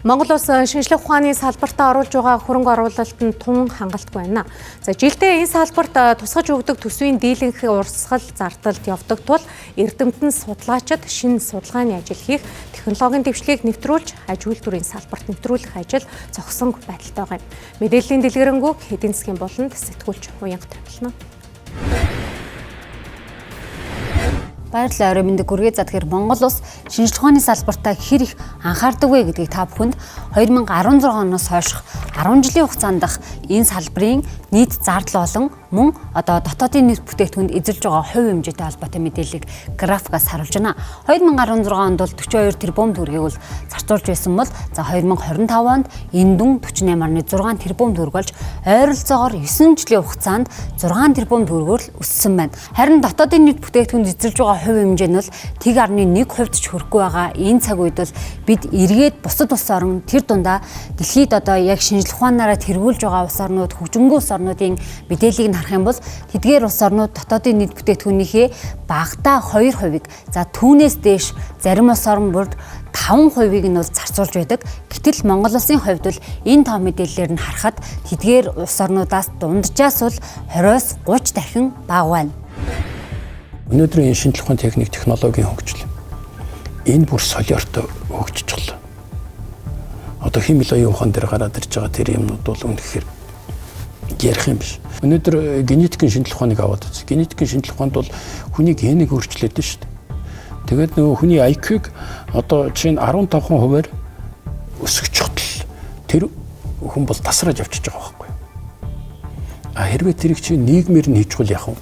Монгол улс шинжлэх ухааны салбартаа оруулж байгаа хөрөнгө оруулалт нь тун хангалтгүй байна. За жилдээ энэ салбарт тусгаж өгдөг төсвийн дийлэнх урсгал зардалд явдаг тул эрдэмтэн судлаачид шинэ судалгааны ажил хийх, технологийн дэвшлийг нэвтрүүлж аж үйлдвэрийн салбарт нэвтрүүлэх ажил зогсонг байдалтай байгаа юм. Мэдээллийн дэлгэрэнгүй эдийн засгийн буланд сэтгүүлч уянга тавилна. Баярлалаа, орой мэндийг хүргэе. За тэгэхээр Монгол улс шинжлэх ухааны салбартаа хэр их анхаардаг вэ гэдгийг та бүхэнд 2016 оноос хойших 10 жилийн хугацаанд энэ салбарын нийт зардал болон мөн одоо дотоодын нийт бүтээгдэхүүнд эзэлж байгаа хувь хэмжээтэй холбоотой мэдээллийг графикаас харуулж байна. 2016 онд бол 42 тэрбум төгрөгийг бол зарцуулж байсан бол за 2025 онд энэ дүн 48.6 тэрбум төгрөг болж ойролцоогоор 9 жилийн хугацаанд 6 тэрбум төгрөгөөр л өссөн байна. Харин дотоодын нийт бүтээгдэхүүнд эзэлж байгаа хувь хэмжээ нь бол 1.1% ч хүрэхгүй байгаа. Энэ цаг үед бол бид эргээд бусад улс орон тэр дундаа дэлхийд одоо яг шинжлэх ухаанаараа тэргүүлж байгаа улс орнууд, хөгжингүй улс орнуудын мэдээллийг нь харах юм бол тэдгээр улс орнууд дотоодын нийт бүтээгдэхүүнийхээ багадаа 2%-ыг, за түүнээс дээш зарим улс орон бүр 5%-ыг нь бол зарцуулж байдаг. Гэтэл Монгол улсын хувьд бол энэ тоо мэдээллээр нь харахад тэдгээр улс орнуудаас дунджаас бол 20-оос 30 дахин бага байна. Өнөөдрийн энэ шинжлэх ухааны техник технологийн хөгжил энэ бүр солиортой хөгжиж байгаа. Одоо хиймэл оюун ухаан дээр гараад ирж байгаа тэр юмнууд бол үнэхээр ярих юм биш. Өнөөдөр генетикийн шинжлэх ухааныг аваад үз. Генетикийн шинжлэх ухаанд бол хүний генийг өөрчлөөд нь шүү дээ. Тэгээд нөгөө хүний IQ-г одоо жишээ нь 15%-аар өсгөчихөд л тэр хүн бол тасрааж явчихж байгаа байхгүй юу? А хэрвээ тэрийг чи нийгмээр нь хийчихвэл яах вэ?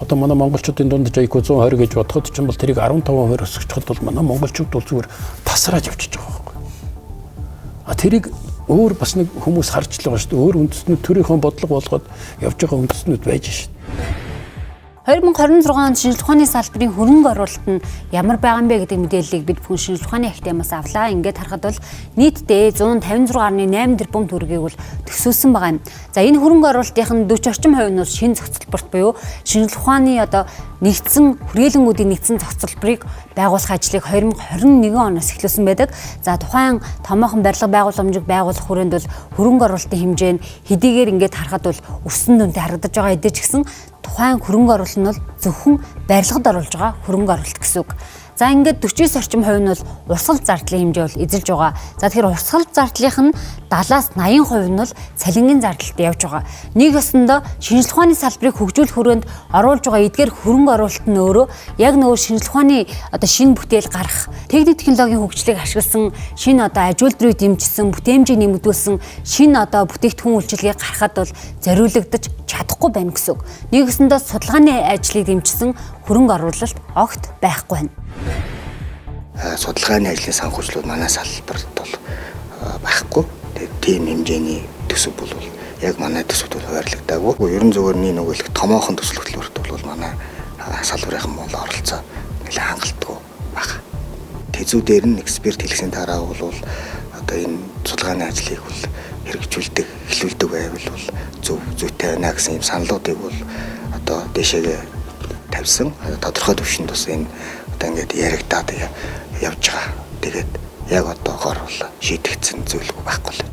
Одоо манай монголчуудын дундаж IQ 120 гэж бодоход чинь бол тэрийг 15% өсгөчихөд бол манай монголчууд бол зүгээр тасрааж явчихж байгаа байхгүй юу? А тэрийг өөр бас нэг хүмүүс харж л байгаа шүү дээ. Өөр үндэстнүүд төрийнхөө бодлого болгоод явж байгаа үндэстнүүд байж шээ. 2026 онд шинжлэх ухааны салбарын хөрөнгө оруулалт нь ямар байгаа юм бэ гэдэг мэдээллийг бид бүхэн шинжлэх ухааны академиас авлаа. Ингээд харахад бол нийтдээ 156.8 тэрбум төгрөгийг бол төсөөлсөн байгаа юм. За энэ хөрөнгө оруулалтын 40 орчим хувь нь бол шинэ зохицолборт буюу шинжлэх ухааны одоо нэгдсэн хүрээлэнгүүдийн нэгдсэн зохицолборыг байгуулах ажлыг 2021 оноос эхлүүлсэн байдаг. За тухайн томоохон барилга байгууламжийг байгуулах хүрээнд бол хөрөнгө оруулалтын хэмжээ нь хэдийгээр ингээд харахад бол өссөн дүнтэй харагдаж байгаа хэдий ч гэсэн тухайн хөрөнгө оруулалт нь бол зөвхөн барилгад оруулж байгаа хөрөнгө оруулалт гэсэн үг. За ингээд 49 орчим хувь нь бол урсгал зардлын хэмжээ бол эзэлж байгаа. За тэгэхээр урсгал зардлынх нь 70-аас 80% нь бол цалингийн зардалд явж байгаа. Нэг ёсондоо шинжлэх ухааны салбарыг хөгжүүлэх хүрээнд оруулж байгаа эдгээр хөрөнгө оруулалт нь өөрөө яг нөгөө шинжлэх ухааны одоо шинэ бүтээл гарах, техник технологийн хөгжлийг ашигласан шинэ одоо аж үйлдвэрийг дэмжсэн, бүтээмжийг нэмэгдүүлсэн шинэ одоо бүтээгдэхүүн үйлчилгээг гаргахад бол зориулагдаж чадахгүй байна гэсэн үг. Нэг ёсондоо судалгааны ажлыг дэмжсэн хөрөнгө оруулалт огт байхгүй байна. Судалгааны ажлын санхүүжлүүд манай салбарт бол байхгүй. Тэгээд тийм хэмжээний төсөв бол яг манай төсөвт бол хуваарлагдаагүй. Ерөн зүгээр нэг нөгөө томоохон төсөл хөтөлбөрт бол манай салбарын бол оролцоо нэлээд хангалтгүй баг. Тэзүүдээр нь эксперт хэлсэн дараа бол одоо энэ судалгааны ажлыг бол хэрэгжүүлдэг, эхлүүлдэг байвал бол зөв зүйтэй байна гэсэн юм саналуудыг бол одоо дээшээгээ тавьсан. Тодорхой түвшинд бас энэ одоо ингээд яригадаад явж байгаа. Тэгээд яг одоогоор бол шийдэгдсэн зүйлгүй байхгүй л.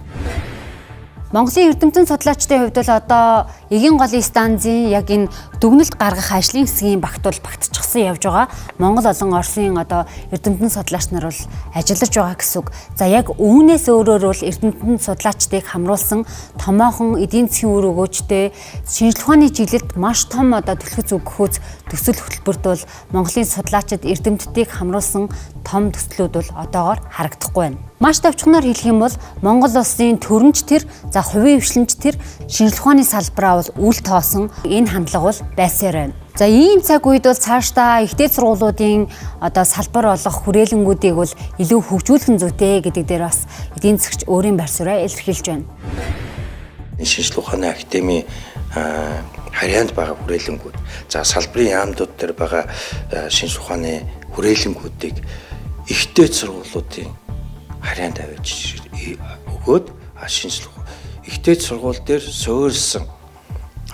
Монголын эрдэмтэн судлаачдын хувьд бол одоо эгийн голын станцын яг энэ дүгнэлт гаргах ажлын хэсгийн багт бол багтчихсан явж байгаа. Монгол болон Оросын одоо эрдэмтэн судлаач нар бол ажиллаж байгаа гэсэн үг. За яг үүнээс өөрөөр бол эрдэмтэн судлаачдыг хамруулсан томоохон эдийн засгийн үр өгөөжтэй шинжлэх ухааны чиглэлд маш том одоо түлхэц өгөхөөц төсөл хөтөлбөрт бол Монголын судлаачид эрдэмтдийг хамруулсан том төслүүд бол одоогоор харагдахгүй байна. Маш товчхоноор хэлэх юм бол Монгол улсын төрөнч тэр, за хувийн хвшлэнч тэр шинжлэх ухааны салбараа бол үл тоосон энэ хандлага бол байсаар байна. За ийм цаг үед бол цаашдаа их дээд сургуулиудын одоо салбар болох хүрээлэнгүүдийг бол илүү хөгжүүлэх нь зүйтэй гэдэг дээр бас эдийн засгч өөрийн байр сууриа илэрхийлж байна. Шинжлэх ухааны академийн харьяанд байгаа хүрээлэнгүүд, за салбарын яамдууд дээр байгаа шинжлэх ухааны хүрээлэнгүүдийг их дээд сургуулиудын харьяанд авчиж өгөөд шинжлэх их дээд сургууль дээр суурилсан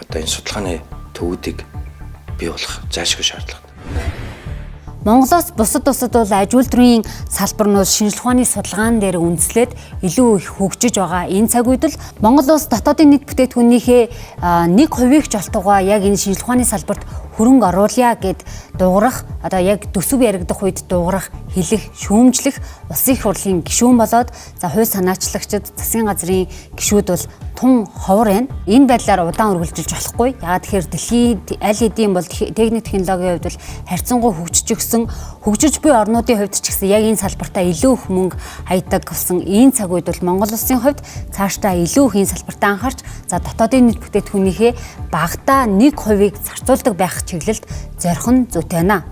одоо энэ судалгааны төвүүдийг бий болох зайлшгүй шаардлагатай. Монголоос бусад улсад бол аж үйлдвэрийн салбар нь шинжлэх ухааны судалгаан дээр үндэслээд илүү их хөгжиж байгаа. Энэ цаг үед л Монгол улс дотоодын нийт бүтээгдэхүүнийхээ 1%-ийг ч болтугай яг энэ шинжлэх ухааны салбарт хөрөнгө оруулъя гэд дуугарах, одоо яг төсөв яригдах үед дуугарах, хэлэх, шүүмжлэх улсын их хурлын гишүүн болоод, за, хууль санаачлагчид, засгийн газрын гишүүд бол тун ховор байна. Энэ байдлаар удаан үргэлжилж болохгүй. Яагаад тэгэхээр дэлхийд аль хэдийн бол техник технологийн хувьд бол харьцангуй хөгжиж өгсөн, хөгжиж буй орнуудын хувьд ч гэсэн яг энэ салбартаа илүү их мөнгө хаядаг болсон энэ цаг үед бол Монгол улсын хувьд цаашдаа илүү их энэ салбартаа анхаарч, за, дотоодын нийт бүтээгдэхүүнийхээ багадаа 1%-ийг зарцуулдаг байх чиглэлд зорих нь зүйтэй байна.